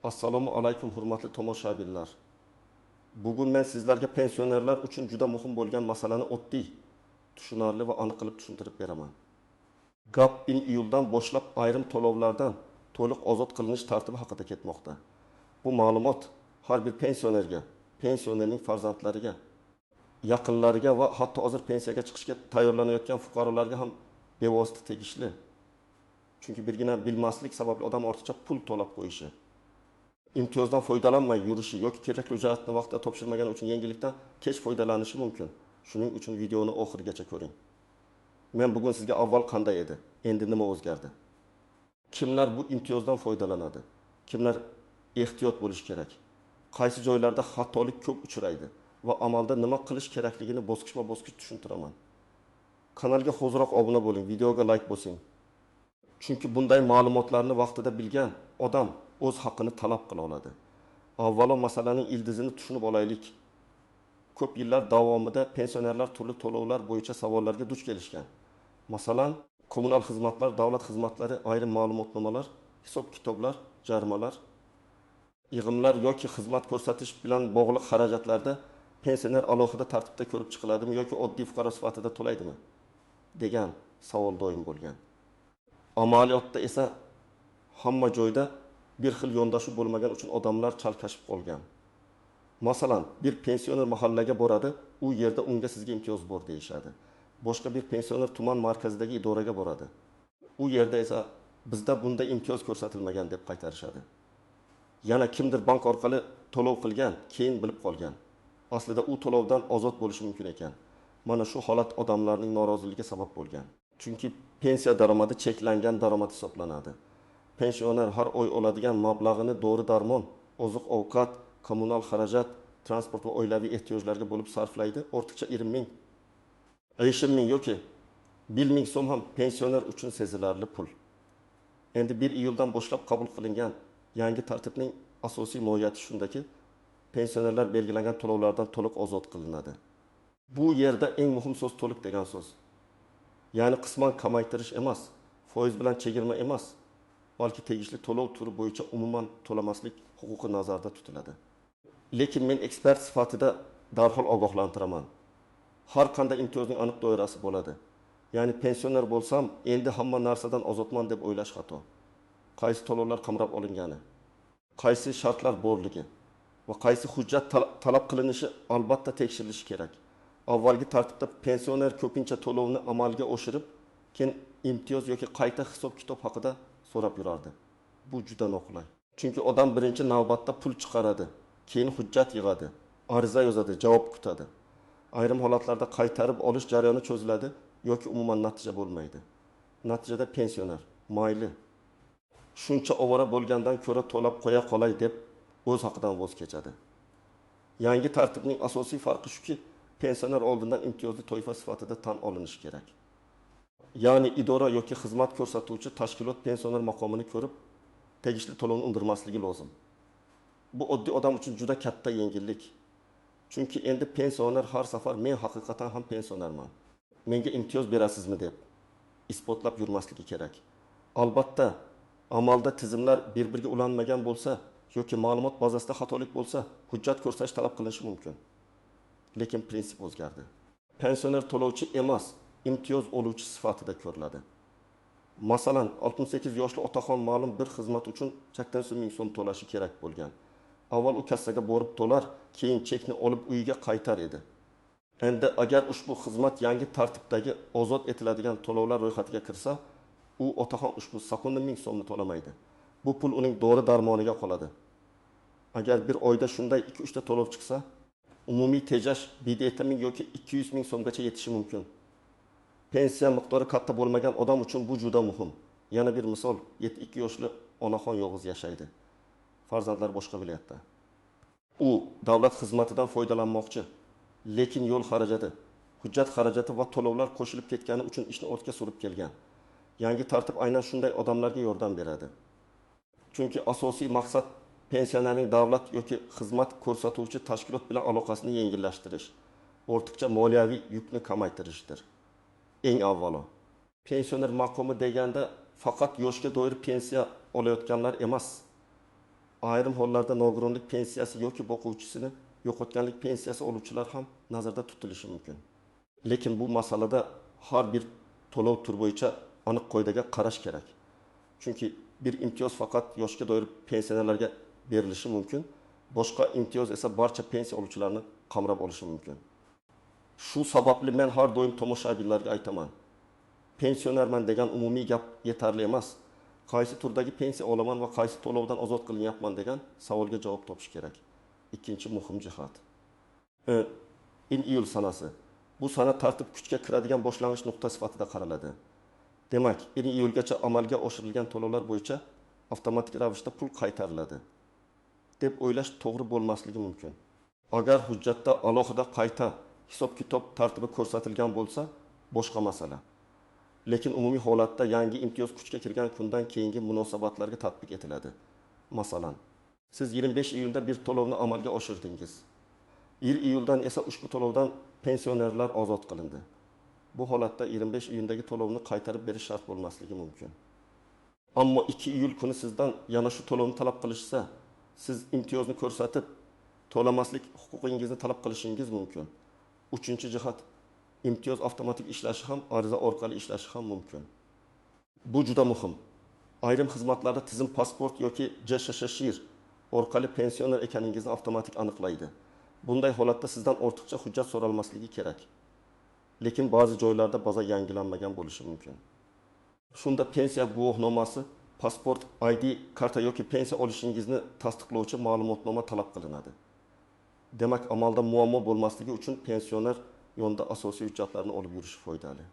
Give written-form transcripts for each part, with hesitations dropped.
Assalomu alaykum, hurmatli tomoshabinlar. Bugun men sizlarga pensionerlar uchun juda muhim bo'lgan masalani oddiy, tushunarli va aniq qilib tushuntirib beraman. Gap 1 iyuldan boshlab ayrim to'lovlardan to'liq ozod qilinish tartibi haqida ketmoqda. Bu ma'lumot har bir pensionerga, pensionerning farzandlariga, yaqinlariga va hatto hozir pensiyaga chiqishga tayyorlanayotgan fuqarolarga ham bevosita tegishli. Chunki birgina bilmaslik sababli odam ortiqcha pul to'lab qo'yishi, imtiyozdan foydalanmay yurishi yoki kerakli hujjatni vaqtida topshirmagani uchun yengillikdan kech foydalanishi mumkin. Shuning uchun videoni oxirigacha ko'ring. Men bugun sizga avval qanday edi, endi nima o'zgardi? Kimlar bu imtiyozdan foydalanadi? Kimlar ehtiyot bo'lish kerak? Qaysi joylarda xatolik ko'p uchraydi va amalda nima qilish kerakligini bosqichma-bosqich tushuntiraman. Kanalga hoziroq obuna bo'ling, videoga like bosing. Chunki bunday ma'lumotlarni vaqtida bilgan odam o'z haqqini talab qila oladi. Avvalo masalaning ildizini tushunib olaylik. Ko'p yillar davomida pensionerlar turli to'lovlar bo'yicha savollarga duch kelishgan. Masalan, kommunal xizmatlar, davlat xizmatlari, ayrim ma'lumotnomalar, hisob-kitoblar, jarimalar, yig'imlar yoki xizmat ko'rsatish bilan bog'liq xarajatlarda pensioner alohida tartibda ko'rib chiqiladimi yoki oddiy fuqaro sifatida to'laydimi degan savol doim bo'lgan. Amaliyotda esa hamma joyda bir xil yondashuv bo'lmagan uchun odamlar chalkashib qolgan. Masalan, bir pensioner mahallaga boradi, u yerda unga sizga imtiyoz bor deyishadi. Boshqa bir pensioner tuman markazidagi idoraga boradi. U yerda esa bizda bunda imtiyoz ko'rsatilmagan deb qaytarishadi. Yana kimdir bank orqali to'lov qilgan, keyin bilib qolgan. Aslida u to'lovdan ozod bo'lishi mumkin ekan. Mana shu holat odamlarning noroziligiga sabab bo'lgan. Chunki pensiya daromadi cheklangan daromad hisoblanadi. Pensioner har oy oladigan mablag'ini dori-darmon, oziq-ovqat, kommunal xarajat, transport va oilaviy ehtiyojlarga bo'lib sarflaydi. Ortiqcha 20 ming, 5 ming yoki 1 ming so'm ham pensioner uchun sezilarli pul. Endi 1 iyuldan boshlab qabul qilingan yangi tartibning asosiy mohiyati shundaki, pensionerlar belgilangan to'lovlardan to'liq ozod qilinadi. Bu yerda eng muhim so'z to'liq degan so'z. Ya'ni qisman kamaytirish emas, foiz bilan chegirma emas, balki tegishli to'lov turi bo'yicha umuman to'lamaslik huquqi nazarda tutiladi. Lekin men ekspert sifatida darhol ogohlantiraman. Har qanday imtiyozning aniq doirasi bo'ladi. Ya'ni pensioner bo'lsam, endi hamma narsadan ozodman deb o'ylash xato. Qaysi to'lovlar qamrab olingani, qaysi shartlar borligi va qaysi hujjat talab qilinishi albatta tekshirilishi kerak. Avvalgi tartibda pensioner ko'pincha to'lovni amalga oshirib, keyin imtiyoz yoki qayta hisob-kitob haqida so'rab yurardi. Bu juda noqulay. Chunki odam birinchi navbatda pul chiqaradi, keyin hujjat yig'adi, ariza yozadi, javob kutadi. Ayrim holatlarda qaytarib olish jarayoni cho'ziladi yoki umuman natija bo'lmaydi. Natijada pensioner mayli, shuncha ovora bo'lgandan ko'ra to'lab qo'ya qolay deb o'z haqidan voz kechadi. Yangi tartibning asosiy farqi shuki, pensioner oldindan imtiyozli toifa sifatida tan olinishi kerak. Ya'ni idora yoki xizmat ko'rsatuvchi tashkilot pensioner maqomini ko'rib, tegishli to'lovni undirmasligi lozim. Bu oddiy odam uchun juda katta yengillik. Chunki endi pensioner har safar men haqiqatan ham pensionerman, menga imtiyoz berasizmi deb isbotlab yurmasligi kerak. Albatta, amalda tizimlar bir-biriga ulanmagan bo'lsa yoki ma'lumot bazasida xatolik bo'lsa, hujjat ko'rsatish talab qilinishi mumkin. Lekin prinsip o'zgardi. Pensioner to'lovchi emas, imtiyoz oluvchi sifatida ko'riladi. Masalan, 68 yoshli otaxon ma'lum bir xizmat uchun 80 ming so'm to'lashi kerak bo'lgan. Avval u kassaga borib to'lar, keyin chekni olib uyiga qaytar edi. Endi agar ushbu xizmat yangi tartibdagi ozod etiladigan to'lovlar ro'yxatiga kirsa, u otaxon ushbu 80 ming so'mni to'lamaydi. Bu pul uning dori-darmoniga qoladi. Agar bir oyda shunday 2-3 ta to'lov chiqsa, umumiy tejash 1,7 ming yoki 200 ming so'mgacha yetishi mumkin. Pensiya miqdori katta bo'lmagan odam uchun bu juda muhim. Yana bir misol, 72 yoshli onaxon yolg'iz yashaydi. Farzandlar boshqa viloyatda. U davlat xizmatidan foydalanmoqchi, lekin yo'l xarajati, hujjat xarajati va to'lovlar qo'shilib ketgani uchun ishni ortga surib kelgan. Yangi tartib aynan shunday odamlarga yordam beradi. Chunki asosiy maqsad pensionerning davlat yoki xizmat ko'rsatuvchi tashkilot bilan aloqasini yengillashtirish, ortiqcha moliyaviy yukni kamaytirishdir. Eng avvalo, pensioner maqomi deganda faqat yoshga doir pensiya olayotganlar emas, Ayrim hollarda nogironlik pensiyasi yoki boquvchisini yo'qotganlik pensiyasi oluvchilar ham nazarda tutilishi mumkin. Lekin bu masalada har bir to'lov turi bo'yicha aniq qoidaga qarash kerak. Chunki bir imtiyoz faqat yoshga doir pensionerlarga berilishi mumkin, boshqa imtiyoz esa barcha pensiya oluvchilarni qamrab olishi mumkin. Shu sababli men har doim tomoshabinlarga aytaman: pensionerman degan umumiy gap yetarli emas. Qaysi turdagi pensiya olaman va qaysi to'lovdan ozod qilinyapman degan savolga javob topish kerak. Ikkinchi muhim jihat. 1 iyul sanasi. Bu sana tartib kuchga kiradigan boshlang'ich nuqta sifatida qaraladi. Demak, 1 iyulgacha amalga oshirilgan to'lovlar bo'yicha avtomatik ravishda pul qaytariladi deb o'ylash to'g'ri bo'lmasligi mumkin. Agar hujjatda alohida qayta hisob-kitob tartibi ko'rsatilgan bo'lsa, boshqa masala. Lekin umumiy holatda yangi imtiyoz kuchga kirgan kundan keyingi munosabatlarga tatbiq etiladi. Masalan, siz 25 iyulda bir to'lovni amalga oshirdingiz. 1 iyuldan esa ushbu to'lovdan pensionerlar ozod qilindi. Bu holatda 25 iyundagi to'lovni qaytarib berish shart bo'lmasligi mumkin. Ammo 2 iyul kuni sizdan yana shu to'lovni talab qilishsa, siz imtiyozni ko'rsatib, to'lamaslik huquqingizni talab qilishingiz mumkin. Uchinchi jihat, imtiyoz avtomatik ishlashi ham, ariza orqali ishlashi ham mumkin. Bu juda muhim. Ayrim xizmatlarda tizim pasport yoki JShShIR orqali pensioner ekaningizni avtomatik aniqlaydi. Bunday holatda sizdan ortiqcha hujjat so'ralmasligi kerak. Lekin ba'zi joylarda baza yangilanmagan bo'lishi mumkin. Shunda pensiya guvohnomasi, pasport, ID karta yoki pensiya olishingizni tasdiqlovchi ma'lumotnoma talab qilinadi. Demak, amalda muammo bo'lmasligi uchun pensioner yonida asosiy hujjatlarni olib yurishi foydali.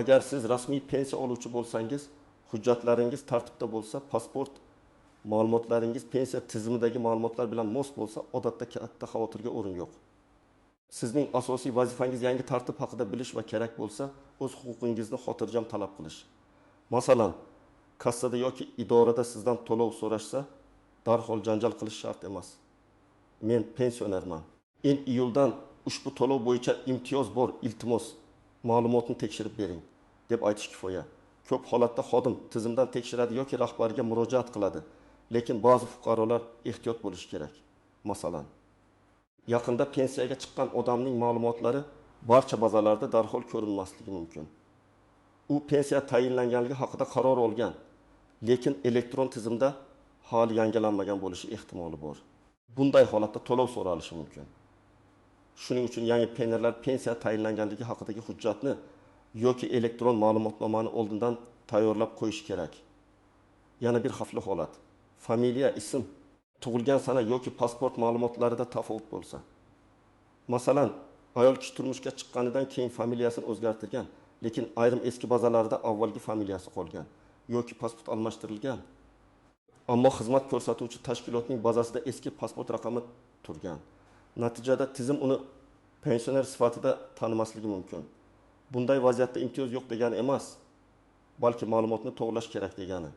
Agar siz rasmiy pensiya oluvchi bo'lsangiz, hujjatlaringiz tartibda bo'lsa, pasport ma'lumotlaringiz pensiya tizimidagi ma'lumotlar bilan mos bo'lsa, odatda katta xavotirga o'rin yo'q. Sizning asosiy vazifangiz yangi tartib haqida bilish va kerak bo'lsa, o'z huquqingizni xotirjam talab qilish. Masalan, kassada yoki idorada sizdan to'lov so'rashsa, darhol janjal qilish shart emas. Men pensionerman. 1 iyuldan ushbu to'lov bo'yicha imtiyoz bor, iltimos, ma'lumotni tekshirib bering deb aytish kifoya. Ko'p holatda xodim tizimdan tekshiradi yoki rahbarga murojaat qiladi. Lekin ba'zi fuqarolar ehtiyot bo'lishi kerak. Masalan, yaqinda pensiyaga chiqqan odamning ma'lumotlari barcha bazalarda darhol ko'rinmasligi mumkin. U pensiya tayinlanganligi haqida qaror olgan, lekin elektron tizimda hali yangilanmagan bo'lishi ehtimoli bor. Bunday holatda to'lov so'ralishi mumkin. Shuning uchun yangi pensionerlar pensiya tayinlanganligi haqidagi hujjatni yoki elektron ma'lumotnomani oldindan tayyorlab qo'yish kerak. Yana bir xavfli holat: familiya, ism, tug'ilgan sana yoki pasport ma'lumotlarida tafovut bo'lsa. Masalan, ayol kishi turmushga chiqqanidan keyin familiyasini o'zgartirgan, lekin ayrim eski bazalarda avvalgi familiyasi qolgan yoki pasport almashtirilgan. Ammo xizmat ko'rsatuvchi tashkilotning bazasida eski pasport raqami turgan. Natijada tizim uni pensioner sifatida tanimasligi mumkin. Bunday vaziyatda imtiyoz yo'q degani emas, balki ma'lumotni to'g'rilash kerak degani.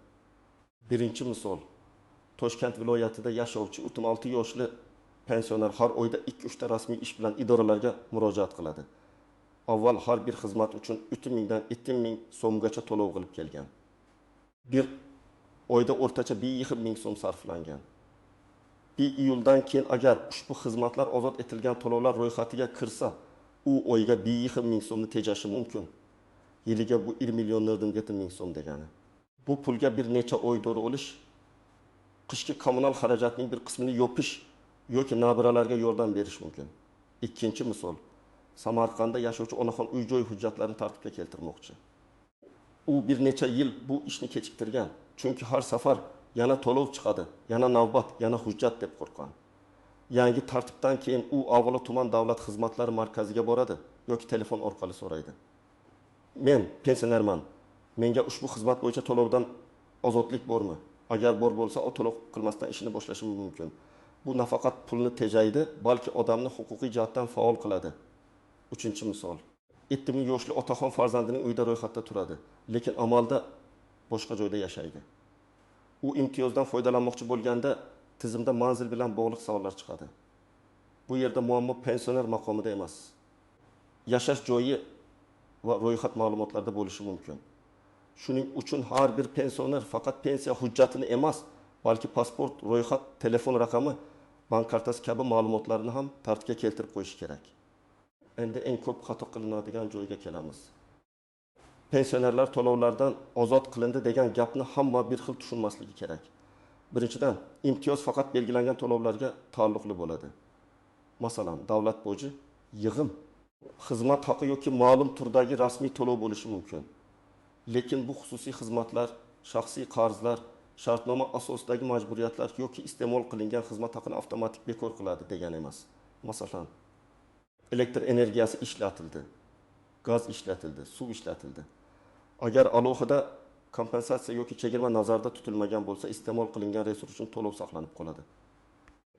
Birinchi misol: Toshkent viloyatida yashovchi 36 yoshli pensioner har oyda 2-3 ta rasmiy ish bilan idoralarga murojaat qiladi. Avval har bir xizmat uchun 3000 dan 7000 so'mgacha to'lov qilib kelgan. Bir oyda o'rtacha 1,5 ming so'm sarflangan. 1 iyuldan keyin agar ushbu xizmatlar ozod etilgan to'lovlar ro'yxatiga kirsa, u oyga 1,5 ming so'mni tejashi mumkin. Yiliga bu 1 million 407 ming so'm degani. Bu pulga bir necha oy dori olish, qishki kommunal xarajatning bir qismini yopish yoki nabiralarga yordam berish mumkin. Ikkinchi misol: Samarqandda yashovchi onaxon uy-joy hujjatlarini tartibga keltirmoqchi. U bir necha yil bu ishni kechiktirgan, chunki har safar yana to'lov chiqadi, yana navbat, yana hujjat deb qo'rqqan. Yangi tartibdan keyin u avvalo tuman davlat xizmatlari markaziga boradi yoki telefon orqali so'raydi. Men pensionerman. Menga ushbu xizmat bo'yicha to'lovdan ozodlik bormi? Agar bor bo'lsa, o to'lov qilmasdan ishini boshlashi mumkin. Bu nafaqat pulni tejaydi, balki odamni huquqiy jihatdan faol qiladi. Uchinchi misol. 70 yoshli otaxon farzandining uyida ro'yxatda turadi, lekin amalda boshqa joyda yashaydi. U imtiyozdan foydalanmoqchi bo'lganda tizimda manzil bilan bog'liq savollar chiqadi. Bu yerda muammo pensioner maqomida emas. Yashash joyi va ro'yxat ma'lumotlarida bo'lishi mumkin. Shuning uchun har bir pensioner faqat pensiya hujjatini emas, balki pasport, ro'yxat, telefon raqami, bank kartasi kabi ma'lumotlarni ham tartibga keltirib qo'yish kerak. Endi eng ko'p xato qilinadigan joyga kelamiz. Pensionerlar to'lovlardan ozod qilindi degan gapni hamma bir xil tushunmasligi kerak. Birinchidan, imtiyoz faqat belgilangan to'lovlarga taalluqli bo'ladi. Masalan, davlat boji, yig'im, xizmat haqi yoki ma'lum turdagi rasmiy to'lov bo'lishi mumkin. Lekin bu xususiy xizmatlar, shaxsiy qarzlar, shartnoma asosidagi majburiyatlar yoki iste'mol qilingan xizmat haqini avtomatik bekor qiladi degani emas. Masalan, elektr energiyasi ishlatildi, gaz ishlatildi, suv ishlatildi. Agar alohida kompensatsiya yoki chegirma nazarda tutilmagan bo'lsa, iste'mol qilingan resurs uchun to'lov saqlanib qoladi.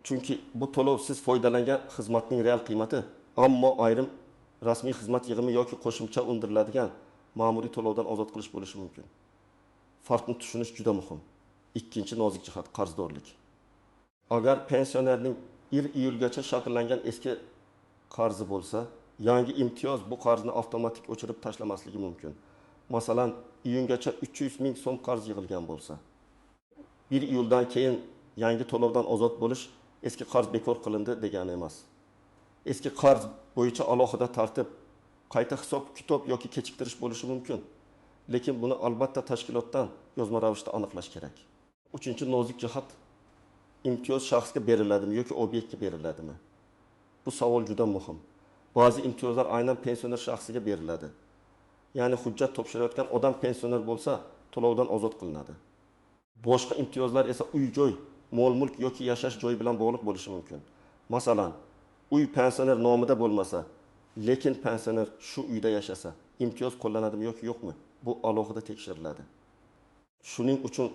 Chunki bu to'lov siz foydalangan xizmatning real qiymati, ammo ayrim rasmiy xizmat yig'imi yoki qo'shimcha undiriladigan ma'muriy to'lovdan ozod qilish bo'lishi mumkin. Farqni tushunish juda muhim. Ikkinchi nozik jihat qarzdorlik. Agar pensionerning 1 iyulgacha shakllangan eski qarzi bo'lsa, yangi imtiyoz bu qarzni avtomatik o'chirib tashlamasligi mumkin. Masalan, iyungacha 300 ming so'm qarz yig'ilgan bo'lsa, 1 iyuldan keyin yangi to'lovdan ozod bo'lish eski qarz bekor qilindi degani emas. Eski qarz bo'yicha alohida tartib, qayta hisob-kitob yoki kechiktirish bo'lishi mumkin. Lekin buni albatta tashkilotdan yozma ravishda aniqlash kerak. Uchinchi nozik jihat, imtiyoz shaxsga beriladimi yoki obyektga beriladimi? Bu savol juda muhim. Ba'zi imtiyozlar aynan pensioner shaxsiga beriladi. Ya'ni hujjat topshirayotgan odam pensioner bo'lsa, to'lovdan ozod qilinadi. Boshqa imtiyozlar esa uy-joy, mol-mulk yoki yashash joyi bilan bog'liq bo'lishi mumkin. Masalan, uy pensioner nomida bo'lmasa, lekin pensioner shu uyda yashasa, imtiyoz qo'llanadimi yoki yo'qmi? Bu alohida tekshiriladi. Shuning uchun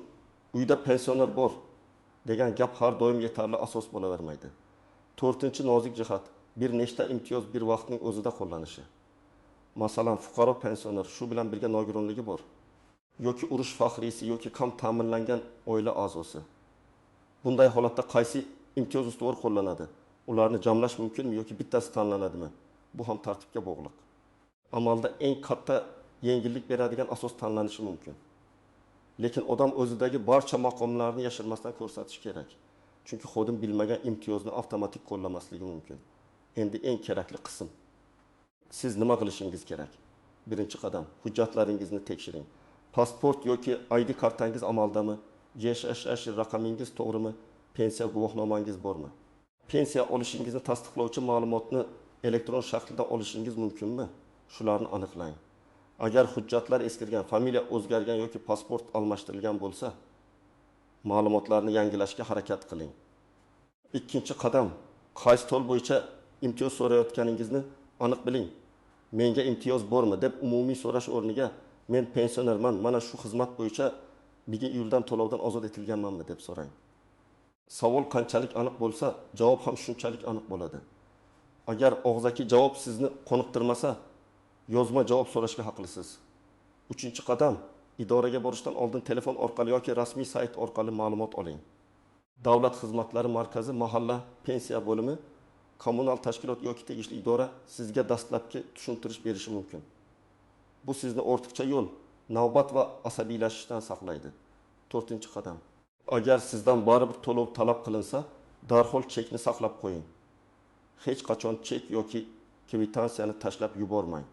uyda pensioner bor degan gap har doim yetarli asos bo'lavermaydi. To'rtinchi nozik jihat, bir nechta imtiyoz bir vaqtning o'zida qo'llanishi. Masalan, fuqaro pensioner shu bilan birga nogironligi bor yoki urush faxriysi yoki kam ta'minlangan oila a'zosi. Bunday holatda qaysi imtiyoz ustuvor qo'llanadi? Ularni jamlash mumkinmi yoki bittasi tanlanadimi? Bu ham tartibga bog'liq. Amalda eng katta yengillik beradigan asos tanlanishi mumkin. Lekin odam o'zidagi barcha maqomlarni yashirmasdan ko'rsatishi kerak. Chunki xodim bilmagan imtiyozni avtomatik qo'llamasligi mumkin. Endi eng kerakli qism. Siz nima qilishingiz kerak? Birinchi qadam, hujjatlaringizni tekshiring. Pasport yoki ID kartangiz amaldami? YSSH raqamingiz to'g'rimi? Pensiya guvohnomangiz bormi? Pensiya olishingizni tasdiqlovchi ma'lumotni elektron shaklda olishingiz mumkinmi? Shularni aniqlang. Agar hujjatlar eskirgan, familiya o'zgargan yoki pasport almashtirilgan bo'lsa, ma'lumotlarni yangilashga harakat qiling. Ikkinchi qadam, qaysi to'l bo'yicha imtiyoz so'rayotganingizni aniq biling. Menga imtiyoz bormi deb umumiy so'rash o'rniga men pensionerman, mana shu xizmat bo'yicha 1 iyuldan to'lovdan ozod etilganmanmi deb so'rang. Savol qanchalik aniq bo'lsa, javob ham shunchalik aniq bo'ladi. Agar og'zaki javob sizni qoniqtirmasa, yozma javob so'rashga haqlisiz. Uchinchi qadam, idoraga borishdan oldin telefon orqali yoki rasmiy sayt orqali ma'lumot oling. Davlat xizmatlari markazi, mahalla, pensiya bo'limi, kommunal tashkilot yoki tegishli idora sizga dastlabki tushuntirish berishi mumkin. Bu sizni ortiqcha yo'l, navbat va asabiylashishdan saqlaydi. To'rtinchi qadam. Agar sizdan baribir to'lov talab qilinsa, darhol chekni saqlab qo'ying. Hech qachon chek yoki kvitansiyani tashlab yubormang.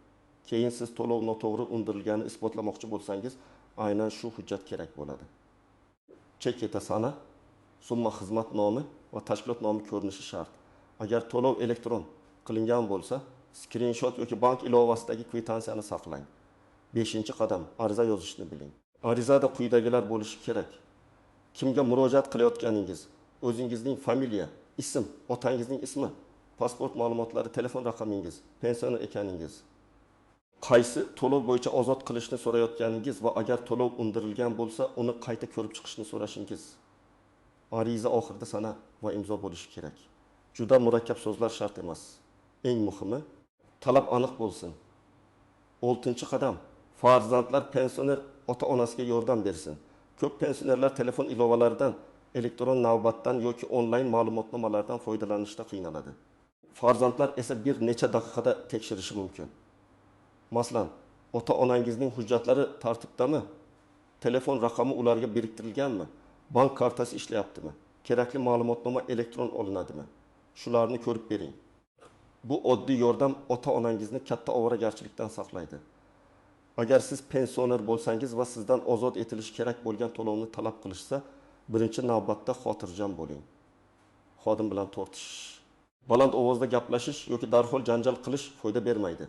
Keyin siz to'lov noto'g'ri undirilganini isbotlamoqchi bo'lsangiz, aynan shu hujjat kerak bo'ladi. Chekda sana, summa xizmat nomi va tashkilot nomi ko'rinishi shart. Agar to'lov elektron qilingan bo'lsa, skrinshot yoki bank ilovasidagi kvitansiyani saqlang. 5-qadam, ariza yozishni biling. Arizada quyidagilar bo'lishi kerak. Kimga murojaat qilayotganingiz, o'zingizning familiya, ism, otangizning ismi, pasport ma'lumotlari, telefon raqamingiz, pensioner ekaningiz, qaysi to'lov bo'yicha ozod qilishni so'rayotganingiz va agar to'lov undirilgan bo'lsa, uni qayta ko'rib chiqishni so'rashingiz. Ariza oxirida sana va imzo bo'lishi kerak. Juda murakkab so'zlar shart emas. Eng muhimi, talab aniq bo'lsin. 6-qadam, farzandlar pensioner ota-onasiga yordam bersin. Ko'p pensionerlar telefon ilovalaridan, elektron navbatdan yoki onlayn ma'lumotnomalardan foydalanishda qiynaladi. Farzandlar esa bir necha daqiqada tekshirishi mumkin. Masalan, ota-onangizning hujjatlari tartibdami? Telefon raqami ularga biriktirilganmi? Bank kartasi ishlayaptimi? Kerakli ma'lumotnoma elektron olinadimi? Shularni ko'rib bering. Bu oddiy yordam ota-onangizni katta ovoragarchilikdan saqlaydi. Agar siz pensioner bo'lsangiz va sizdan ozod etilishi kerak bo'lgan to'lovni talab qilishsa, birinchi navbatda xotirjam bo'ling. Xodim bilan tortishish, baland ovozda gaplashish yoki darhol janjal qilish foyda bermaydi.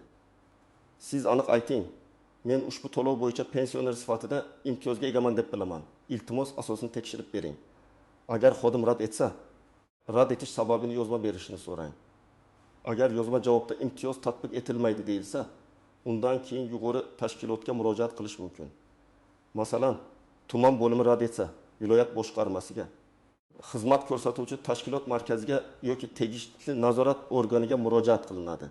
Siz aniq ayting: Men ushbu to'lov bo'yicha pensioner sifatida imtiyozga egaman deb bilaman. Iltimos, asosini tekshirib bering. Agar xodim rad etsa, rad etish sababini yozma berishini so'rang. Agar yozma javobda imtiyoz tatbiq etilmaydi deyilsa, undan keyin yuqori tashkilotga murojaat qilish mumkin. Masalan, tuman bo'limi rad etsa, viloyat boshqarmasiga, xizmat ko'rsatuvchi tashkilot markaziga yoki tegishli nazorat organiga murojaat qilinadi.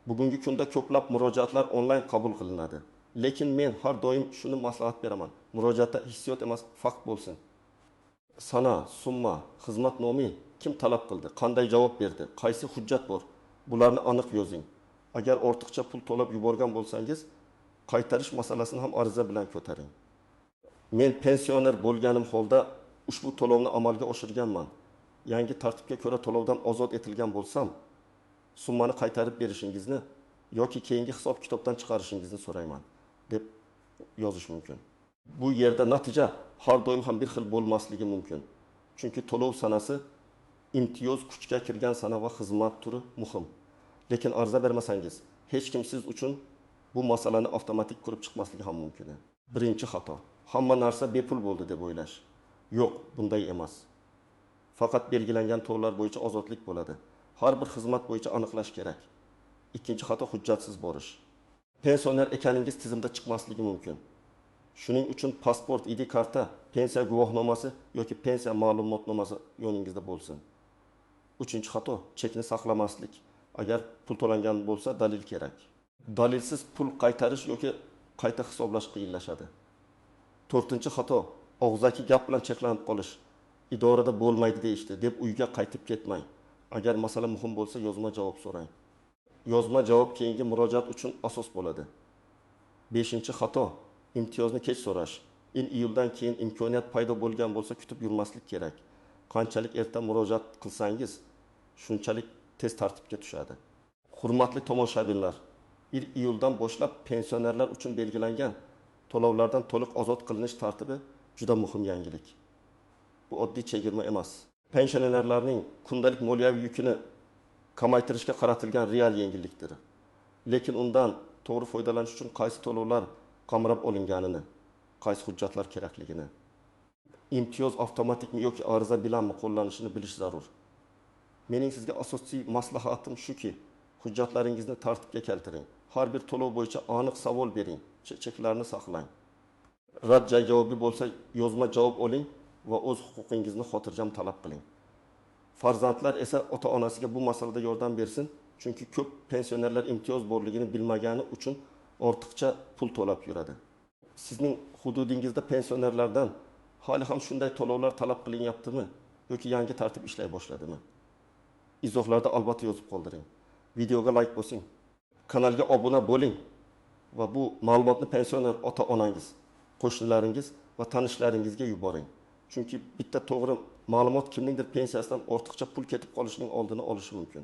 Bugungi kunda ko'plab murojaatlar onlayn qabul qilinadi. Lekin men har doim shuni maslahat beraman: murojaatda hissiyot emas, fakt bo'lsin. Sana, summa, xizmat nomi, kim talab qildi, qanday javob berdi, qaysi hujjat bor, bularni aniq yozing. Agar ortiqcha pul to'lab yuborgan bo'lsangiz, qaytarish masalasini ham ariza bilan ko'taring. Men pensioner bo'lganim holda ushbu to'lovni amalga oshirganman. Yangi tartibga ko'ra to'lovdan ozod etilgan bo'lsam, summani qaytarib berishingizni yoki keyingi hisob-kitobdan chiqarishingizni so'rayman, deb yozish mumkin. Bu yerda natija har doim ham bir xil bo'lmasligi mumkin. Chunki to'lov sanasi, imtiyoz kuchga kirgan sana va xizmat turi muhim. Lekin ariza bermasangiz, hech kim siz uchun bu masalani avtomatik ko'rib chiqmasligi ham mumkin. Birinchi xato: hamma narsa bepul bo'ldi deb o'ylash. Yo'q, bunday emas. Faqat belgilangan to'lovlar bo'yicha ozodlik bo'ladi. Har bir xizmat bo'yicha aniqlash kerak. Ikkinchi xato: hujjatsiz borish. Pensioner ekaningiz tizimda chiqmasligi mumkin. Shuning uchun pasport, ID karta, pensiya guvohnomasi yoki pensiya ma'lumotnomasi yoningizda bo'lsin. Uchinchi xato: chekni saqlamaslik. Agar pul to'langan bo'lsa, dalil kerak. Dalilsiz pul qaytarish yoki qayta hisoblash qiyinlashadi. To'rtinchi xato: og'zaki gap bilan cheklanib qolish. Idorada bo'lmaydi deyishdi deb uyga qaytib ketmang. Agar masala muhim bo'lsa, yozma javob so'rang. Yozma javob keyingi murojaat uchun asos bo'ladi. Beshinchi xato: imtiyozni kech so'rash. Iyuldan keyin imkoniyat paydo bo'lgan bo'lsa, kutib yurmaslik kerak. Qanchalik erta murojaat qilsangiz, shunchalik tez tartibga tushadi. Hurmatli tomoshabinlar, 1 iyuldan boshlab pensionerlar uchun belgilangan to'lovlardan to'liq ozod qilinish tartibi juda muhim yangilik. Bu oddiy chegirma emas. Pensionerlarning kundalik moliyaviy yukini kamaytirishga qaratilgan real yengillikdir. Lekin undan to'g'ri foydalanish uchun qaysi to'lovlar qamrab olinganini, qaysi hujjatlar kerakligini, imtiyoz avtomatikmi yoki ariza bilanmi qo'llanishini bilish zarur. Mening sizga asosiy maslahatim shuki, hujjatlaringizni tartibga keltiring. Har bir to'lov bo'yicha aniq savol bering, cheklarni saqlang. Rad javobi bo'lsa, yozma javob oling va o'z huquqingizni xotirjam talab qiling. Farzandlar esa ota-onasiga bu masalada yordam bersin, chunki ko'p pensionerlar imtiyoz borligini bilmagani uchun ortiqcha pul to'lab yuradi. Sizning hududingizda pensionerlardan hali ham shunday to'lovlar talab qilinyaptimi yoki yangi tartib ishlay boshladimi? Izohlarda albatta yozib qoldiring. Videoga like bosing, kanalga obuna bo'ling va bu ma'lumotni pensioner ota-onangiz, qo'shnilaringiz va tanishlaringizga yuboring. Chunki bitta to'g'ri ma'lumot kimningdir pensiyasidan ortiqcha pul ketib qolishining oldini olishi mumkin.